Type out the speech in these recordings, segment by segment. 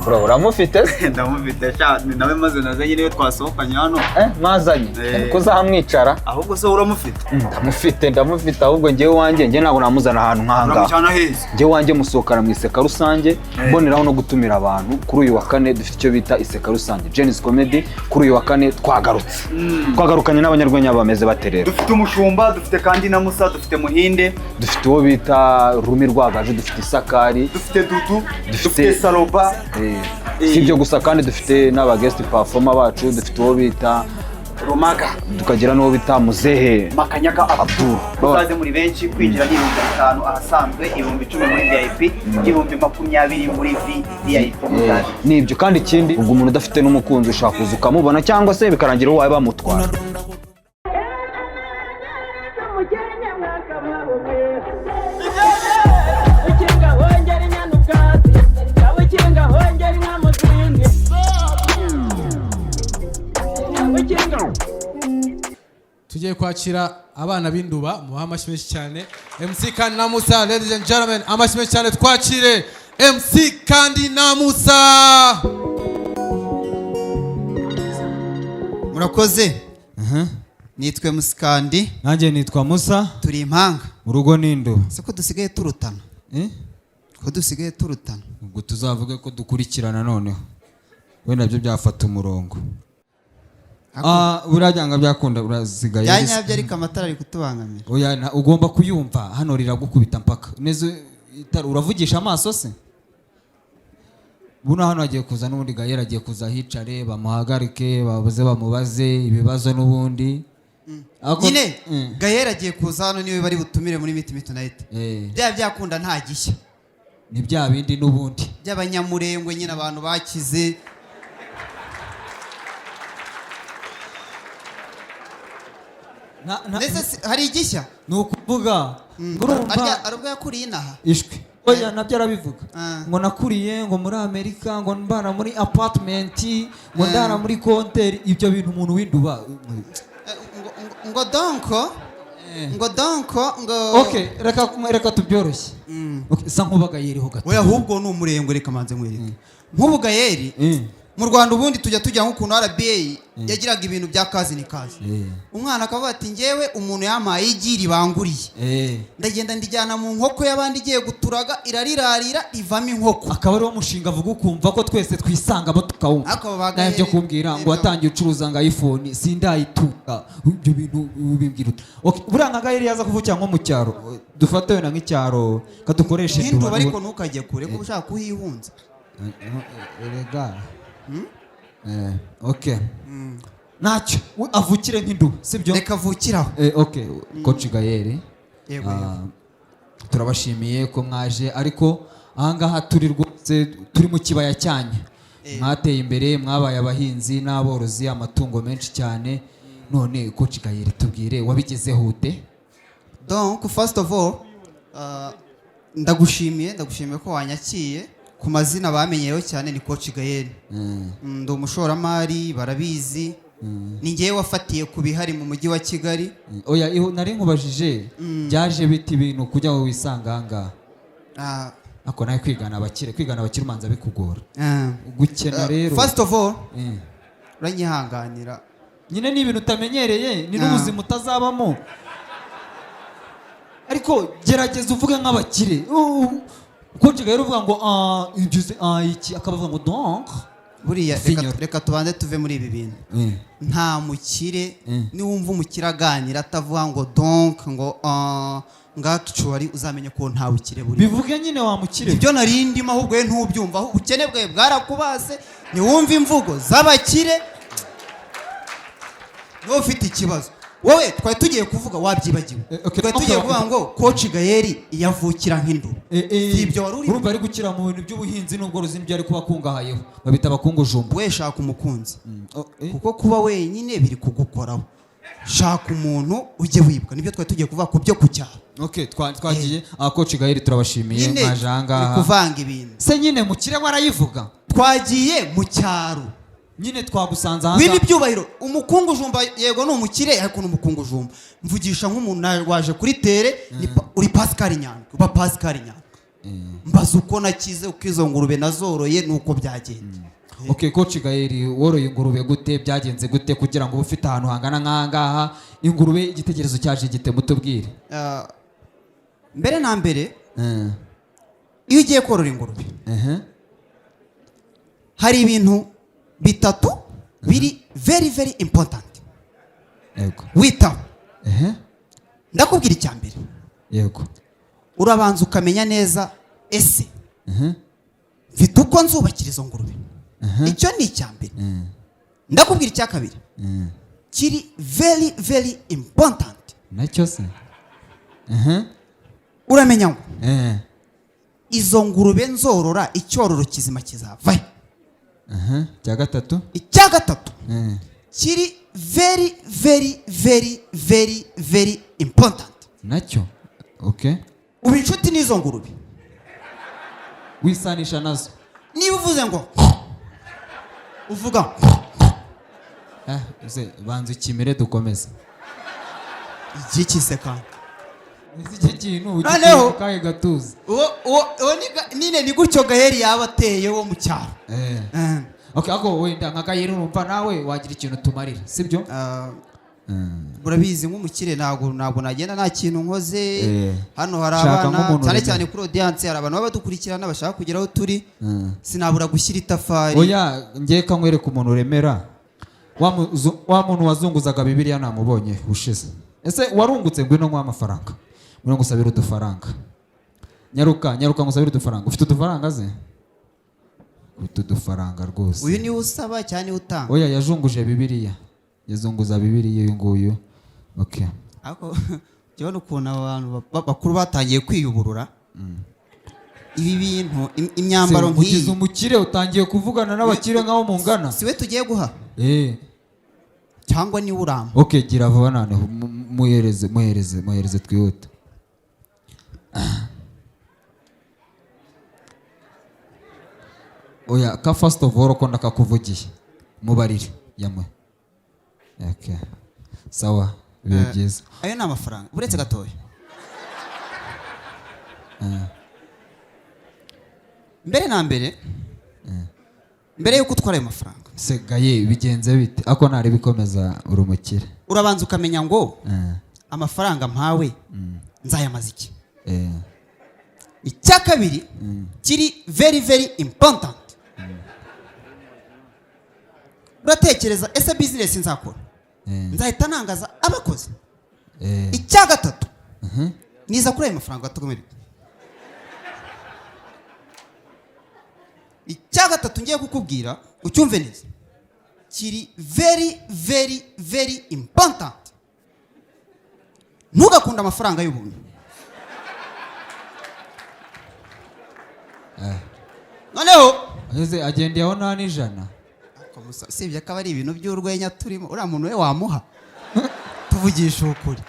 Bro, uramufite se? Ndamufite sha, ni nawe maze nazanye, niwe twasohokanye hano. Eh, mwazanye? Eh. Ko uzahamwicara. Ahubwo se uramufite? Ndamufite, ndamufite. Ahubwo njyewe wanjye, njye ntabwo namuzana ahantu nk'ahangaha. Uramujyana heza? Njyewe wanjye musohokana mu iseka rusange. Mboneraho no gutumira abantu kuri uyu wa kane, dufite icyo bita iseka rusange, Gen-Z Comedy. Kuri uyu wa kane twagarutse, twagarukanye n'abanyarwenya bameze bate rero? Dufite umushumba, dufite kandi na Musa, dufite Muhinde. Dufite uwo bita Rumi Rwagaju, dufite Isakari. Dufite Dudu, dufite Saloba. Si ibyo gusa kandi, dufite n'aba guest performer bacu. Dufite uwo bita Rumaga. Tukagira n'uwo bita Muzehe Makanyaga Abdul. Abdul. Muzaze muri benshi. Kwinjira ni 5000 ahasanzwe, 10,000 muri VIP, 20,000 muri VVIP. Eh, ni ibyo kandi. Ikindi, ubwo umuntu udafite n'umukunzi ushaka kuza ukamubona, cyangwa se bikarangira uwawe bamutwara. Mukenya mwakababumwe ukinga hongera inyana ubwatsi, ukinga hongera inka mu zindi, ukinga. Tugiye kwakira abana b'Induba, mubahe amashyi menshi cyane, MC Kandi na Musa. Ladies and gentlemen, amashyi menshi cyane, twakire MC Kandi na Musa. Murakoze. Nitwe Musikandi. Nanjye nitwa Musa. Turi impanga. Mu rugo n'Induba. Se ko dusigaye turutana? Eh? Ko dusigaye turutana? Ubwo tuzavuge ko dukurikirana, noneho wenda nabyo byafata umurongo. Ah, buriya byanga byakunda urasigaye. Bya nyabyo, ariko amatara ari kutubangamira. Oya, ugomba kuyumva hano, riragukubita mpaka neza itara, uravugisha amaso se. Buno hano hagiye kuza n'ubundi Gahera, agiye kuza ahicare, bamuhagarike, babuze bamubaze ibibazo n'ubundi. Nyine Gahera agiye kuza hano, niwe bari butumire muri Meet Me Tonight. Eh. Byaba byakunda nta gishya. Ni bya bindi n'ubundi. By'abanyamurengwe nyine, abantu bakize. Ndetse hari igishya? Ni ukuvuga urumva. Hari ubwo yakuriye inaha? Ishwi, oya, nabyo arabivuga. Ah. Ngo nakuriye ngo muri Amerika, ngo mbana muri apartment, ngo ndara muri konteri. Ibyo bintu umuntu w'Induba Eh, ngo donc ngo donc ngo Okay, reka tubyoroshye. Okay, sa nk'ubagayeriho gato. Oya, ahubwo ni umurengwe. Reka manze nkwereke nk'ubu Gayeri. Mu Rwanda ubundi tujya nk'ukuntu RBA yagiraga ibintu bya kazi ni kazi. Umwana akavuga ati: "Ngewe umuntu yampaye igi ribanguriye, ndagenda ndijyana mu nkoko y'abandi, igiye guturaga irarirarira, rivamo inkoko." Akaba ariwo mushinga avuga, ukumva ko twese twisangamo tukawumva. Ariko abo ba Nawe byo Gaheri, kumbwira ngo nibyo. watangiye ucuruza ngo iPhone sindayitunga, ibyo bintu ubimbwira ute? Okay, buriya nka Gaheri yaza kuvukira nko mu cyaro, dufate wenda nk'icyaro kadukoreshe. Nk'Induba, ariko ntukajye kure kuko ushaka kuhihunza. Erega okay, ntacyo. We avukire nk'Induba, sibyo? Reka avukiraho. Okay, Coach Gayeri. Yego, Ah, yego. Turabashimiye ko mwaje, ariko ahangaha turi rwose turi mu kibaya cyanyu. Mwateye imbere, mwabaye abahinzi n'aborozi, amatungo menshi cyane. None Coach Gayeri, tubwire, wabigezeho ute? Donc first of all, ndagushimiye ko wanyakiye. Ku mazina bamenyereho cyane ni Coach Gael. Ndi umushoramari, barabizi. Ni ngewe wafatiye ku bihari mu mujyi wa Kigali. Oya, nari nkubajije byaje bita ibintu kugira ngo wisange ahangaha. Ah, Ariko nawe kwigana abakire umanza bikugora. Ah. Gukena rero. First of all, uranyihanganira. Nyine ni ibintu utamenyereye, ni Ah. n'ubuzima utazabamo, ariko gerageza uvuge nk'abakire. Coach Gael uvuga ngo ah, ibyo uzi, ah, iki, akaba avuga ngo donc. Buriya Finyora. reka tubanze tuve muri ibi bintu. Nta mukire, niwumva umukire aganira atavuga ngo donc, ngo ah, ngo actually, uzamenye ko nta bukire buri. Bivuge nyine wa mukire. Ibyo nari ndimo, ahubwo we ntubyumva. Ahubwo ubukene bwawe bwarakubase, ntiwumve imvugo z'abakire, niba ufite ikibazo. Wowe twari tugiye kuvuga wabyibagiwe. Eh, okay. Twari tugiye kuvuga ngo Coach Gayeri iyo avukira nk'Induba. Si ibyo wari urimo? Urumva ari gukira mu bintu by'ubuhinzi n'ubworozi, n'ibyo ari kuba akungahayeho, babita abakungujumba. We shaka umukunzi, Oh, eh. kuko kuba wenyine biri kugukoraho. Shaka umuntu ujye wibwa. Nibyo twari tugiye kuvuga ku byo ku cyaro. Okay, twagiye. Ah, Coach Gayeri, turabashimiye. Nyine Mwaje ahangaha. uri kuvanga ibintu. Se nyine mukire warayivuga. Twagiye mu cyaro. Nyine twagusanze Wiba ahangaha. ibyubahiro. Umukungujumba, yego ni umukire, ariko ni umukungujumba. Mvugisha nk'umuntu waje kuri terrain, uri Pascal Nyandwi, uba Pascal Nyandwi. Mbaza uko nakize, uko izo ngurube nazoroye nuko byagenda. Okay, Coach Gael, woroye ingurube gute? Byagenze gute kugira ngo ube ufite ahantu hangana nk'ahangaha ingurube? Igitekerezo cyaje gite? Mutubwire. Mbere na mbere, iyo ugiye korora ingurube, hari ibintu bitatu biri very very important witaho. Ndakubwira icya mbere. Urabanza ukamenya neza: ese mfite uko nzubakira izo ngurube? Icyo ni icya mbere. Ndakubwira icya kabiri kiri very very important. Nacyo se? Uramenya ngo izo ngurube nzorora, icyororo kizima kizavahe? Icya gatatu? Icya gatatu kiri very very very very very important. Nacyo, okay. Uba inshuti n'izo ngurube. Wisanisha nazo. Niba uvuze ngo uvuga Uze banza ukimire dukomeze. Igiki se kandi? Ese iki kintu Noneho- ugikuye mu kahe gatuza? Uwo nyine ni gutyo Gaheri yaba ateye wo mu cyaro. Okay, ako wenda nka Gaheri, urumva nawe wagira ikintu tumarira, sibyo? Ah, murabizi, nk'umukire ntabwo nagenda nta kintu nkoze. Hano hari Shaka abana, nk'umuntu cyane uremera. cyane kuri audience hari abantu baba badukurikirana bashaka kugera aho turi. Sinabura gushyira itafari. Oya, ngiye kankwereka umuntu uremera. Wa muntu wazunguzaga Bibiliya namubonye ushize. Ese warungutse? Ngwino nk'uwa amafaranga, ngwino ngusabire udufaranga. Nyaruka, nyaruka ngusabire udufaranga. Ufite udufaranga ze? Ufite udufaranga rwose. Uyu niwe usaba cyangwa niwe utanga? Oya, yajunguje Bibiliya, yazunguza Bibiliya uyu nguyu. Okay. Ariko jya ukuntu abantu bakuru batangiye kwiyuburura ibi bintu, imyambaro Se, ugize nk'iyi. umukire, utangiye kuvugana n'abakire nk'aho mungana. Si we tugiye guha cyangwa niwe uramba? Okay, gira vuba noneho, muhereze, muhereze, muhereze, twihute. Oya, ka first of all ko ndakakuvugiye, mubarire yamwe. Okay, sawa, biba byiza. Ayo ni amafaranga, uretse gatoya. Mbere na mbere, mbere y'uko utwara ayo mafaranga, Se Gaye, bigenze bite? Ako ntari bikomeza, uri umukire. Urabanza ukamenya ngo amafaranga mpawe nzayamaze iki? Icya kabiri kiri very very important, uratekereza: ese business nzakora, nzahita nangaza abakozi? Icya gatatu niza kuri ayo mafaranga tugamire. Icya gatatu ngiye kukubwira ucyumve neza, kiri very very very important: ntugakunde amafaranga y'ubuntu. Noneho Ese agendeyeho nta n'ijana? Ariko musa, usibye ko aba ari ibintu by'urwenya turimo, uriya muntu we wamuha, tuvugisha ukuri.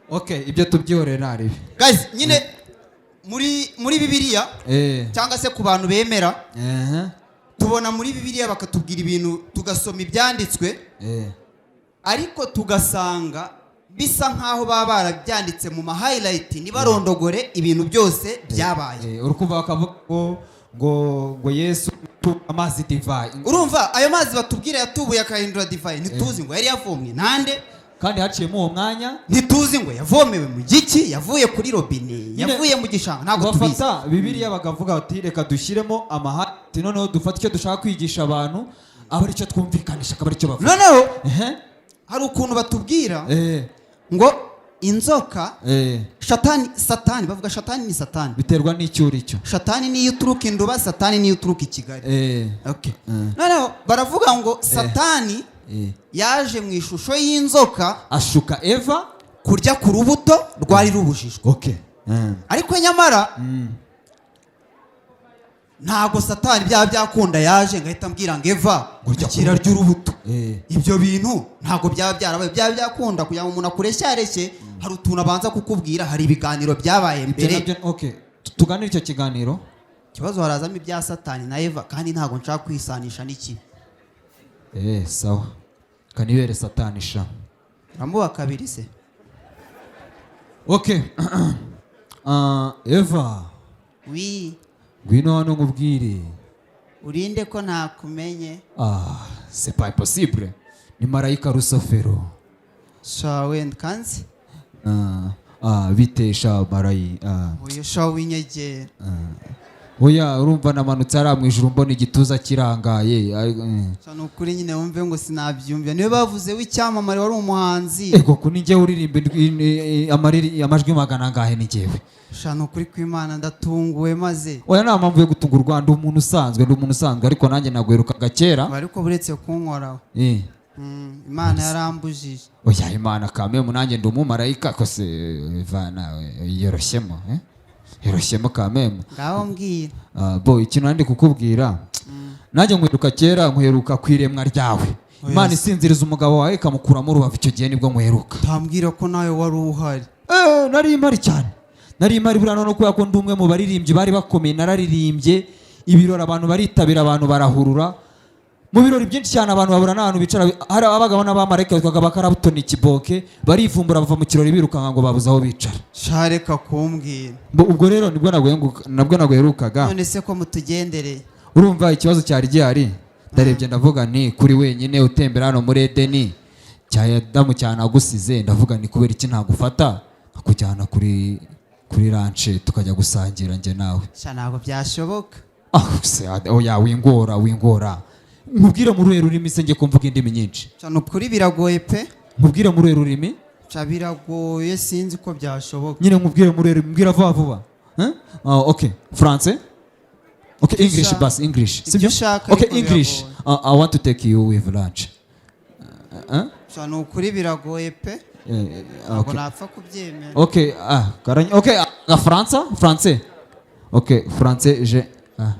Okay, ibyo tubyihorere, ntaribi. Guys, nyine muri Bibiliya, cyangwa se ku bantu bemera, tubona muri Bibiliya bakatubwira ibintu, tugasoma ibyanditswe, ariko tugasanga bisa nk'aho baba barabyanditse mu ma highlight, ntibarondogore ibintu byose byabaye. Uri kumva bakavuga ngo Yesu amazi divayi. Urumva ayo mazi batubwira yatubuye akahindura divayi, ntituzi ngo yari yavomwe nande. Kandi haciyemo uwo mwanya. Ntituzi ngo yavomewe mu giki, yavuye kuri robine, yavuye mu gishanga, ntabwo tubizi. Bafata Bibiliya bakavuga bati: "Reka dushyiremo amahati, noneho dufate icyo dushaka kwigisha abantu, aba aricyo twumvikanisha, akaba aricyo bavuga." Noneho hari ukuntu batubwira ngo inzoka, shatani, satani, bavuga shatani ni satani. Biterwa n'icyo uri cyo. Shatani niyo uturuka Induba, satani niyo uturuka i Kigali. Okay. Noneho baravuga ngo satani yaje mu ishusho y'inzoka, ashuka Eva kurya ku rubuto rwari rubujijwe. Ariko nyamara ntabwo satani byaba byakunda yaje ngo ahita ambwira ngo: "Eva, Kurya ku akira, rubuto." rya urubuto. Ibyo bintu ntabwo byaba byarabaye. Byaba byakunda kugira ngo umuntu akureshyareshye, hari utuntu abanza kukubwira, hari ibiganiro byabaye Ibyo mbere. nabyo, okay. Tuganire icyo kiganiro. Ikibazo, harazamo ibya satani na Eva, kandi ntabwo nshaka kwisanisha n'ikibi. Sawa, kanibere satani sha. Uramuba kabiri se? Okay. Eva. Wi. Ngwino hano nkubwire. Urinde ko ntakumenye? Ah, c'est pas impossible, ni marayika Rusofero. Sha, wenda kanzi. Ah, ah, bitesha marayi, ah. Oya sha, winyegera. Oya, urumva namanutse hariya mu ijuru mbona igituza kirangaye. Sha, ni ukuri nyine wumve ngo sinabyumva, niwe bavuze w'icyamamare wari umuhanzi? Ego, ko ni njyewe uririmba amajwi magana angahe, ni njyewe. Sha, ni ukuri kw'Imana ndatunguwe maze. Oya, nta mpamvu yo gutungurwa, ndi umuntu usanzwe, ndi umuntu usanzwe, ariko nanjye nagwerukaga kera. Ariko buretse kunkoraho. Imana yarambujije. Oya, Imana kamemu, nanjye ndi umumarayika kose vana yoroshyemo, eh? Yoroshyemo kamemu. Ngaho mbwira. Ah, bo ikintu nandi kukubwira, nanjye nkweruka kera, nkweruka ku iremwa ryawe, Imana isinziriza umugabo wawe ikamukuramo urubavu, icyo gihe nibwo nkweruka. Utambwira ko nawe wari uhari? Eh, nari mpari cyane, nari mpari. Buriya noneho kubera ko ndi umwe mu baririmbyi bari bakomeye, nararirimbye ibirori abantu baritabira, abantu barahurura mu birori byinshi cyane, abantu babura n'ahantu bicara. Hari abagabo n'abamarayika bitwaga bakarabutoni kiboke, barivumbura bava mu kirori birukanka ngo babuze aho bicara. Sha, reka kumbwira. Ubwo rero nibwo nabwo naguherukaga. None se ko mutugendereye? Urumva ikibazo cyari gihari, ndarebye ndavuga nti kuri wenyine utembera hano muri Edeni cya Adamu cyanagusize, ndavuga ni kubera iki ntagufata nkakujyana kuri ranch tukajya gusangira njye nawe. Sha, ntabwo byashoboka. Ah se, oya, wingora, wingora, nkubwire muri uruhe rurimi se? Njye ko mvuga indimi nyinshi. Sha, ni ukuri biragoye pe. Nkubwire muri uruhe rurimi? Sha, biragoye, sinzi ko byashoboka. Nyine nkubwire muri uruhe rurimi? Mbwira vuba vuba. Hein? Ah, okay, français, okay, Ibyo English. Bas English. Ibyo Sibyo? ushaka, Okay, ariko English. biragoye. I want to take you with lunch. Sha, ni ukuri biragoye pe. Ntabwo Okay. napfa kubyemera. Ok, ah, ok, ah, França, français. Ok, français, je. Ah.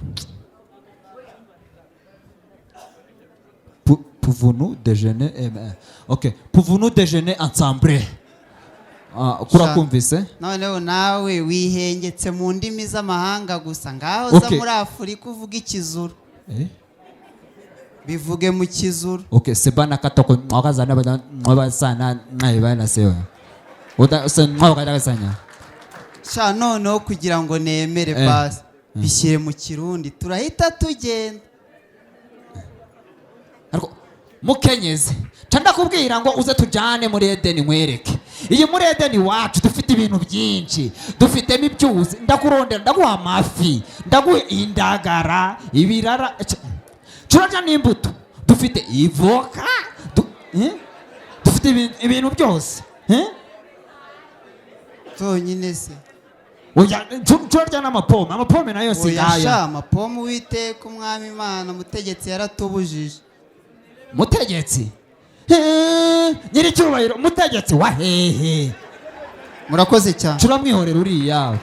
Pouvons-nous déjeuner? Ok, pouvons-nous déjeuner ensemble? Ah, kurakumvise? Noneho nawe wihengetse mu ndimi z'amahanga gusa, ngaho za Okay. muri Afurika uvuga ikizuru. Eh? Bivuge mu kizuru. Ok, sebana katoko mwakazana bana mwabasana mwayibana sewa. Uda se mwakazana. Sha, noneho kugira ngo nemere, basi bishyire mu Kirundi, turahita tugenda. Ariko mukenyezi, nca ndakubwira ngo uze tujyane muri Edeni nkwereke. Iyi muri Edeni iwacu dufite ibintu byinshi, dufitemo ibyuzi, ndakurondera, ndaguha amafi, ndaguha indagara, ibirara, turarya n'imbuto, dufite ivoka, eh? Dufite ibintu byose, eh? Zonyine se? Oya, turarya n'amapome, amapome nayo si Oya sha, ngaya. amapome Uwiteka Umwami Imana umutegetsi yaratubujije. Mutegetsi? Nyiricyubahiro mutegetsi wa hehe? Murakoze cyane. Turamwihorera uriya.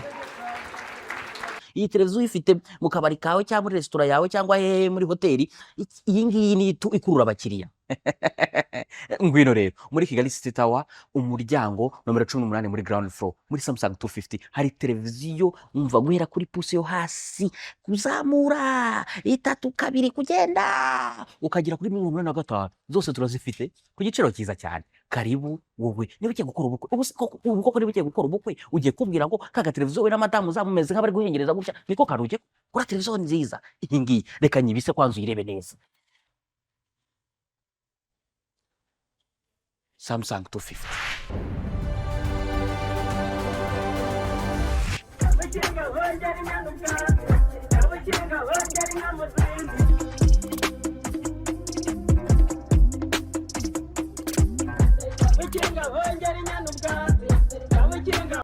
Iyi televiziyo uyifite mu kabari kawe cyangwa muri resitora yawe cyangwa hehe muri hoteli, iyi ngiyi ni itu ikurura abakiriya. Ngwino rero muri Kigali City Tower, umuryango nomero 18 muri ground floor, muri Samsung 250 hari televiziyo. Umva, guhera kuri pouce yo hasi kuzamura itatu kabiri kugenda ukagera kuri 85, zose turazifite ku giciro cyiza cyane. Karibu wowe niba ugiye gukora ubukwe. Ubu se koko, ubu koko niba ugiye gukora ubukwe, ugiye kubwira ngo kaga televiziyo we na madamu uzamumeze nk'abari guhengereza gutya, niko kantu ugiye kuri televiziyo nziza iyi ngiyi. Reka nyibise kwanza uyirebe neza. Samsung 250. Abakinga bongera impanuka, abakinga bongera inka. Abakinga bongera inyana ubwatsi, abakinga.